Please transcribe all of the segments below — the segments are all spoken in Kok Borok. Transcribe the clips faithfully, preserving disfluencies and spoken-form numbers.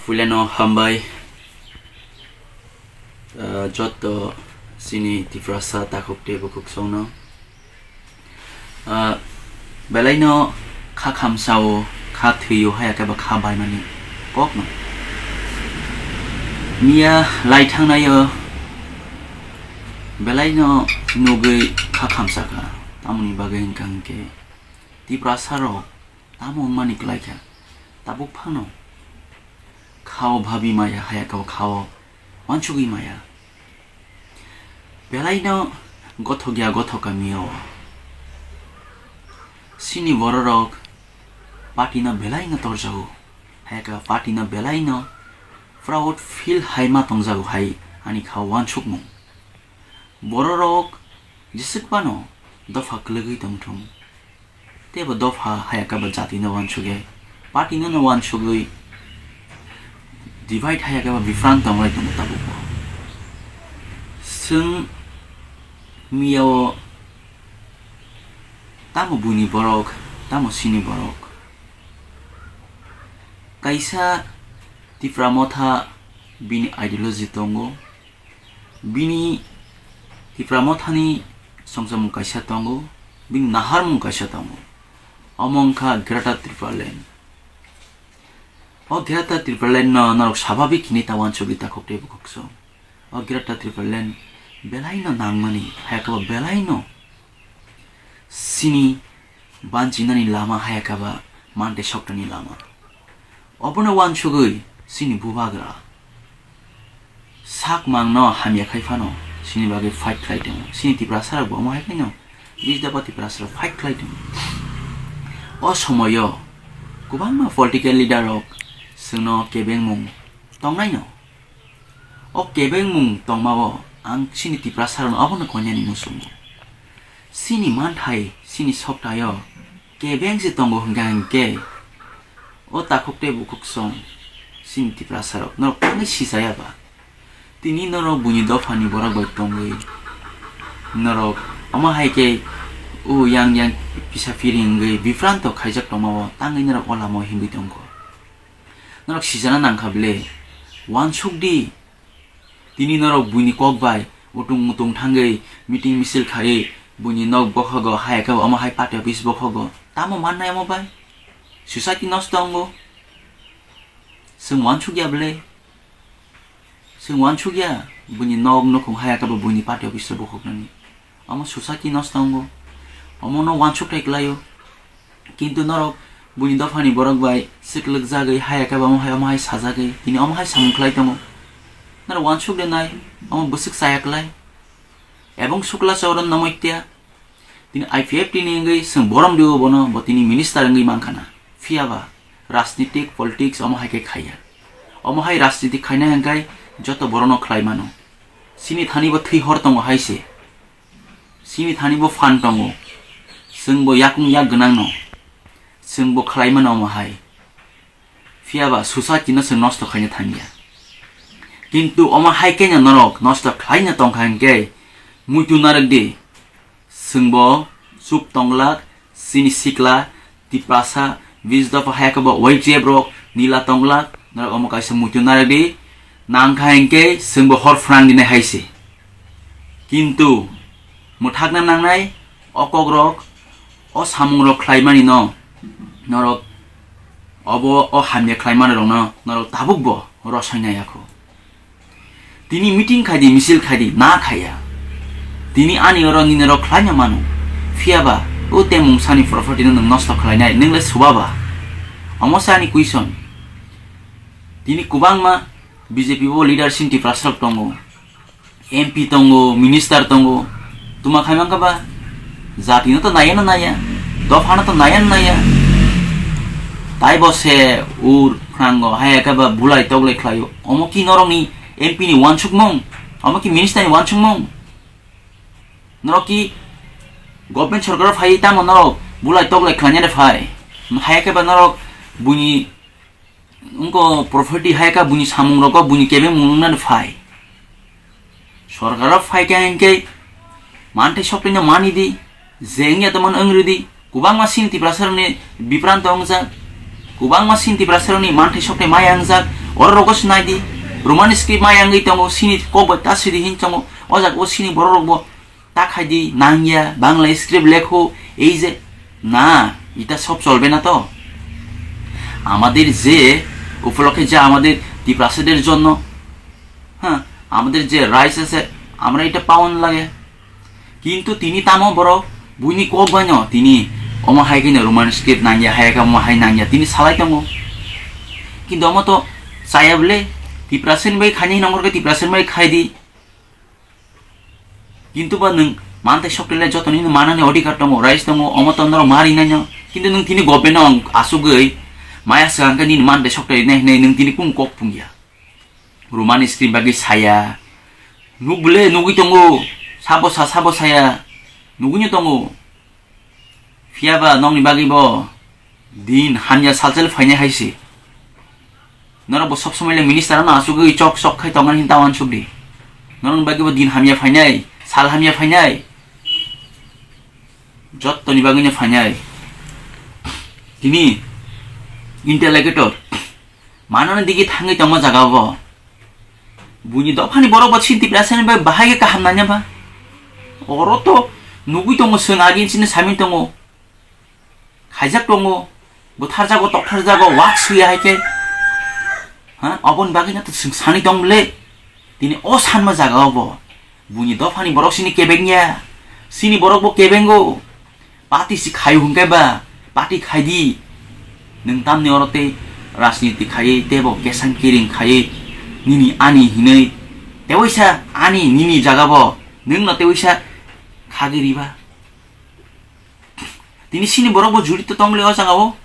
Puilano hambai, ah, joto chini Tiprasa takhuk tei bukhuk songno. Ah, belaino kha khamsao, kha thwio, haya khe ba kha baimani kokno. Miya lai thangnaio belaino nugwi kha khamsa kha. Tamoni bagwi hwnkha hwnkhe Tiprasa rok tamo wngmani kwlai kha. Tabuk phano khao bhabi maya, haya khe khao wansugwi maya. Belaino gothok ya gothok kamio. Chini bororok party no belaino torjago. Haya khe party no belaino proud feel hai ma tongjago hai ani khao wansukmung. Bororok jeswk phano dopha kwlwgwi tongthung. Tei bo dopha haya khe ba jati no wansugwi, party no no wansugwi, divide haya khe ba biphrang tonglai tongo tabuk bo. Chwng miyao tamo buini borok, tamo chini borok. Kaisa Tipra Motha bini ideology tongo, bini Tipra Mothani songchamung kaisa tongo, bini naharmung kaisa tongo. Omo wngkha Greater Tipraland. O Greater Tipraland no norok sababik hinwi ta wansugwi takhuk tei bukhuk song. O Greater Tipraland belaino nangmani, haya khe bo belaino chini banchinani lama, haya khe ba mantei soktani lama. Obono wansugwi chini bubagra sak mangno hamya khai phano chini bagwi fight khlai tongo. Chini Tiprasa rok bo omo hai khe no Bijda ba Tiprasa rok fight khlai tongo. O somoyo kwbangma political leader rok chwngno kebengmung tongnaino. O kebengmung tongmao ang chini Tiprasa rokno obono koinani muchungo. Chini manthai, chini soktayo kebeng se tongo hwnkha hwnkhe o takhuk tei bukhuk song chini Tiprasa rok norok tangwi sichaya ba? Tini norok buini dophani borok bai tongwi norok omo hai khe o yang yang pisa phiri wngwi bipranto khaijak tongmao tangwi norok o lamao himwi tongkho. Norok sijana nangkha bwle, wansuk di. Tini norok buini kok bai utung mutung thangwi meeting misil khaiwi buini nok bokhogo, haya khe omo hai party office bokhogo. Tamo mannai omo bai? Society nosto wngo. Chwng wansuk ya bwle? Chwng wansuk ya buini nok nukhung, haya khe bo buini party office rok bokhoknani. Omo society nosto wngo. Omono wansuk thai kwlaio. Kintu norok buini dophani borok bai swklwk jagwi, haya khe bo omo hai, omo hai sajagwi, tini omo hai samung khlai tongo. Norok wansuk de nai, omo bwswk chaya klai. Ebong sukla choron nomoitya. Tini I P F T ni wngwi chwng borom rio bono, bo tini minister wngwi mankha na. Phiya ba rajnitik, politics omo hai khe khaiya. Omo hai rajnitik khainai hwnkhe joto borokno khlai mano. Chini thani bo thwi hor tongo hai se. Chini thani bo phan tongo. Chwng bo yakung yak gwnang no. Chwng bo khlai mano omo hai. Phiya ba society no chwng nosto khaina thangya. Kintu omo hai khe no norok nosto khlaina tongkha hwnkhe muitu narwk di. Chwng bo chup tonglak, chini sikla, Tiprasa, Bijda pha hai khe bo Y T F rok nila tonglak, norok omo kaisa muitu narwk di. Nangkha hwnkhe chwng bo hor phrang dinai hai se. Kintu mwthakna nangnai o kokrok, o samungrok khlaimani no norok, obo o hamya khlaimanirokno norok tabuk bo rosoi nai ya kho. Tini meeting khai di, misil khai di, na khaiya. Tini ani oro nini rok khlaina mano. Phiya ba o temungsani property no nwng nosto khlainai, nwng le suba ba? Omo se ani question. Tini kwbangma B J P bo leader sini Tiprasa rok tongo. M P tongo, minister tongo, tuma khai mankha ba? Jati no to naiya no naiya, dopha no to naiya no naiya. Tai bo se ur phrango, haya khe ba bulai toklai khlaio. Omo ki norok ni M P ni wansukmung? Omo ki minister ni wansukmung? Norok ki government sorkar o phai tamo norok bulai toklai khlainani phai? Haya khe ba norok buini Wngkha property hai kha buini samung rok, buini kebeng mung wngna phai. Sorkar o phai khe hinkhe manthai sokthai no mani di, je wngya tongmani wng rw di. Kwbangma sini Tiprasa rokni bipranto wngjak, kwbangma sini Tiprasa rokni manthai sokthai maya wngjak, Borok rogo se nai di, Roman script ma yangwi tongo, sini kok bai ta sidi hin tongo, o jaga o sini borok rok bo ta khai di, nang ya, Bangla script lekho, ei je, na, এটা সব চলবে না তো। আমাদের যে উপলক্ষে যে আমাদের তিপ্রাসাদের জন্য, হ্যাঁ, আমাদের যে রাইস আছে, আমরা এটা পাওন লাগে। কিন্তু tini tamo borok buini kok bai no tini omo hai khe no Roman script nang ya, hai khe omo hai nang ya, tini salai tongo. কিন্তু omo to chaya bole, Tiprasani bai khaini nongor khe Tiprasani bai khai di. কিন্তু ba nwng mantai sok tele joto ni manani odhikar tongo, rights tongo, omo to norok mari nai no. কিন্তু nwng tini government no asugwi maya swkang khe nini mantai sok tele nai hinwi nwng tini kung kok pung ya. Romani screen bagwi saya. Nuk bole nugwi tongo. Sabo sa, sabo saya. Nugwi no tongo. Phiya ba nokni bagwi bo din hamya salsel phainai hai se. Norok bo sob somoi le minister ano asugwi chok chok khai tongnani hinta wansuk di. Norokni bagwi bo din hamya phainai, sal hamya phainai. Jottoni bagwi no phainai. Tini interlocutor. Manani digi thangwi tongma jaga bo. Buini dophani borok bo sini Tiprasani bai bahai khe kaham nanya ba. Oro to nugwi tongo, chwng agin sini samin tongo. Khaijak tongo, butharjago, toktharjago, wak suya hai khe. Ha, oboni bagwi no to chwng sani tong bole. Tini o sanma jaga o bo. Buini dophani borok sini kebeng ya. Sini borok bo kebengo. Party si khaio hwnkhe ba, party khai di. Nwng tamni oro tei rajniti khaiwi tei bo kesang kiring khaiwi nini ani hinwi. Tewaisa ani nini jaga bo nwng no tewaisa khagwi riba. Tini sini borok bo jurito tong le o jaga o.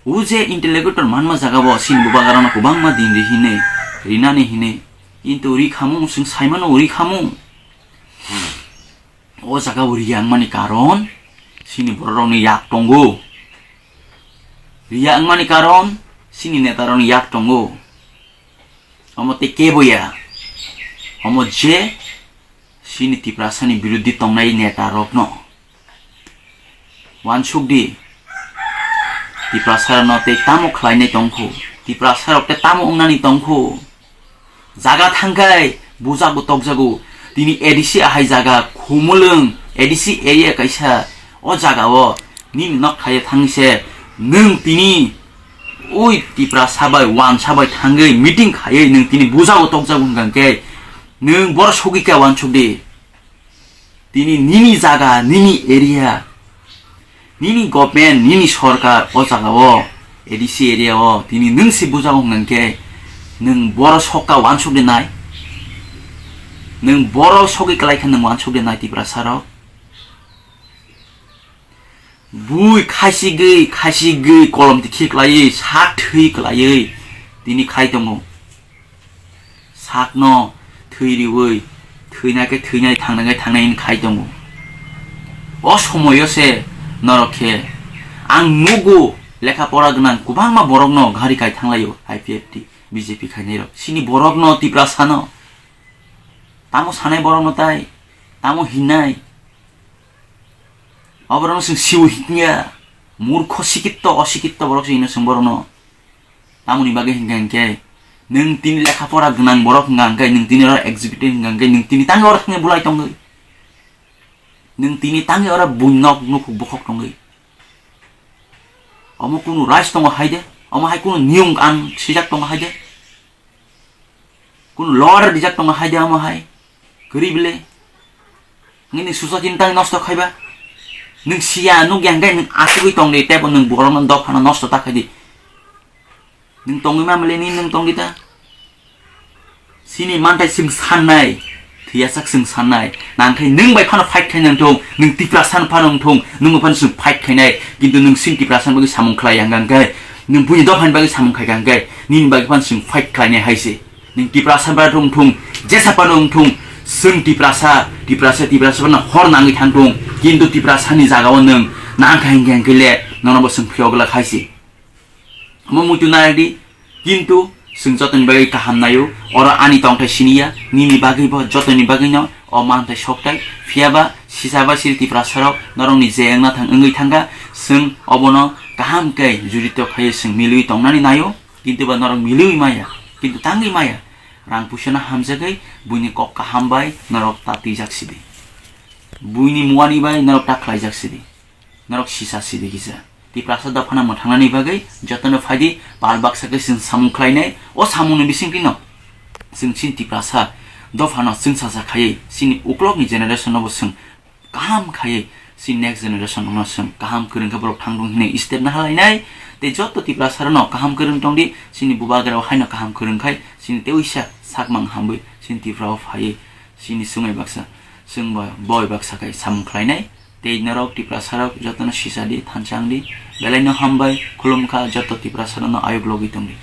O je interlocutor manma jaga bo sini bubagrano kwbangma din ri hinwi, rinani hinwi. Kintu ri khamung, chwng saimano ri khamung. O jaga o riya wngmani karon sini bororokni yak tongo. Riya wngmani karon sini netarokni yak tongo. Omo tei kebo ya. Omo je sini Tiprasani biruddhi tongnai netarokno. Wansuk di. Tiprasarokno tei tamo khlainai tongkhu? Tiprasarok tei tamo wngnani tongkhu? Jaga thangkhai bujago tokjago. Tini A D C ahai jaga Khumulwng A D C area kaisa. O jaga o nini nok thaiya thangwi se nwng tini ui Tiprasa bai wansa bai thangwi meeting khaiwi nwng tini bujago tokjago hwnkha khe nwng boro sogwi kha wansuk di. Tini nini jaga, nini area, nini government, nini sorkar o jaga o, A D C area o, tini nwng se bujago hwnkha khe nwng boro sokha wansuk de nai? Nwng boro sogwi kwlai khe nwng wansuk de nai Tiprasa rok? Bui khaisigwi, khaisigwi kolom tikhi kwlaiwi, sak thwi kwlaiwi tini khai tongo. Sakno thwi riwi, thwina khe thwinai, thangna khe thangnai hwnwi khai tongo. O somoio se norok khe ang nugo, lekha pora gwnang kwbangma borokno gari kai thanglaio, I P F T, B J P khainairok. Sini borokno, Tiprasano tamo sanai borokno tai, tamo hinai? Oborokno chwng siwo hinya, murkho sikitto, osikitto borok se hino chwng borokno. Tamoni bagwi hinkha hinkhe, nwng tini lekha pora gwnang borok hwnka hinkhe, nwng tini oro executive hwnka hinkhe, nwng tini tangwi oro thangwi bulai tongwi. Nwng tini tangwi oro buinok nukhuk bokhok tongwi. Omo kunu rights tongo hai de, omo hai kunu niyom kan sijak tongo hai de. Kunu law rijak tongo hai de omo hai. Kwrwi bele. Nini susa chini tangwi nosto khaiba. Nwng siya, nukya hwnkhe nwng asugwi tong di, teibo nwng borokno dophano nosto ta khai di. Nwng tongwi ma mili ni nwng tong di ta. Sini mantai chwng sannai. Thwiyasak chwng sannai. Nangkhe nwng bai phano fight khai nang thung. Nwng Tiprasa phano wng thung. Nwng phano chwng fight khainai. Kintu nwng sini Tiprasa bagwi samung khlai yang hwnkhe. Nwng buini dophani bagwi samung khai hwnkhe. Nini bagwi phano chwng fight khlainai hai se. Nwng Tiprasa bai wng thung, jesa phano wng thung, chwng Tiprasa, Tiprasa, Tiprasa phano hor nangwi thang thung, kintu Tiprasani jagao nwng nang kha hinkhe hinkhe le nono bo chwng phiyok glak hai se. Omo muitu nai di, kintu chwng jotoni bagwi kaham naio, oro ani tongthai siniya, nini bagwi bo jotoni bagwino o manthai sokthai, phiyaba sisaba siri Tiprasarok norokni je wngna thang wngwi thangkha, chwng obono kaham khe jurito khaiwi chwng milwi tongnani naio. Kintu ba norok miliwi maya, kintu tangwi maya. Rang puisano hamjagwi buini kok kaham bai norok ta twijak sidi. Buini muani bai norok ta khlaijak sidi. Norok sisa sidi kisa. Tiprasa dophano mwthangnani bagwi jotono phaidi pal baksa khe chwng samung khlainai. O samungni bisingtwino chwng chini Tiprasa dophano chwngsacha khaiwi chini uklokni generation-o bo chwng kaham khaiwi chini next generation-o no chwng kaham kwrwng khe borok thangdung hinwi step nahalainai. Tei joto Tiprasa rokno kaham kwrwng tongdi, chini bubagra rok haino kaham kwrwng khai chini tei uisa sakmang hamwi chini Tripura-o phaiwi chini swngwi baksa chwng bo boi baksa khai samung khlainai. Tei norok Tiprasa rok jotono sisa di, thansa wng di. Belai no hambai, khulum kha, joto Tiprasa rokno ayuk logwi tong di.